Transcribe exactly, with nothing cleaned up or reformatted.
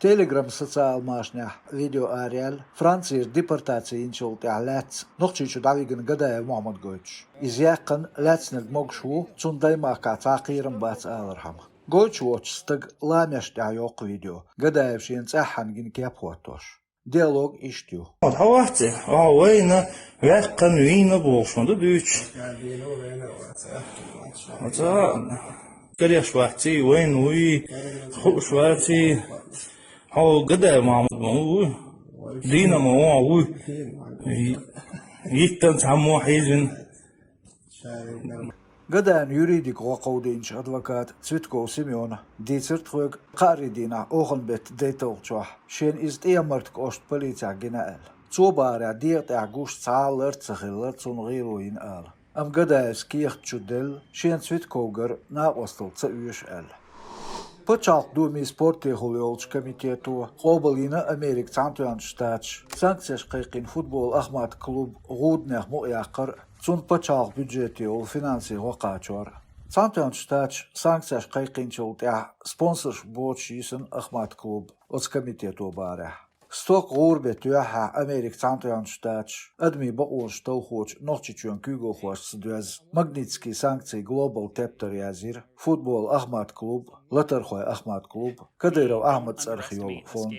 Telegram социал машанехь видео араяьлла, Францера депортаци йинчул тӀаьхьа лаьцна Нохчийчу дӀавигина Гадаев Мохьмад гойтуш. Иза яьккхина лаьцнарг могуш ву, цунна даймахкахь цхьа кхерам бац алархьама. Гойтуш воцчу стага ламеш тӀехь йоккху видео, Гадаев шена цӀеххьана гина кеп хӀоттош. Диалог иштта ю. Хьо вац, хьо вайна ваьккхина вийна бохуш ма ду дуьйцуш. Оцу кареш ваций, вайна вуй, хууш ваций. Хьо Гадаев Мохьмад ма ву. Дийна ма ву, ву. Йиттан цхьаммо хьийзина. Гадаевн юридик гӀо кховдийначу адвоката Цветков Семёна дийцира тхоьга кхаарин дийнахь оханан беттан дайталгӀачохь, шена иза ТӀехьа-Марта кӀоштан полицехь гина аьлла. Цо бахарехь, дегӀа тӀехь гуш цхьа а лар ца хилла цунна гӀийла йина ала. Амма Гадаевс кехат чу делла, шена Цветковгара накъосталла ца оьшу аьлла. Пачхьалкхан Думин спортехула йолчу комитето къобалйина Америкин Цхьаьнатоьхначу Штаташа санкцеш кхайкхийна футбол Ахмат клуб гӀуданех мукъаяккхар а, цунна пачхьалкхан бюджетехула финансийн гӀо кхачор а. Цхьаьнатоьхначу Штаташа санкцеш кхайкхийначул тӀаьхьа спонсорш боцуш йисина Ахмат клуб оцу комитето бахарехь. Стоккха гӀуран беттан юьххьехь Америкин Цхьаьнатоьхначу Штаташа адамийн бакъонаш талхочу Нохчийчоьнан куьйгалхошца доьзна Магнитскийн санкцийн глобал тептар язйира футбол Ахмат клуб, латархой Ахмат клуб, Кадыров Ахьмадан цӀарах йолу фонд.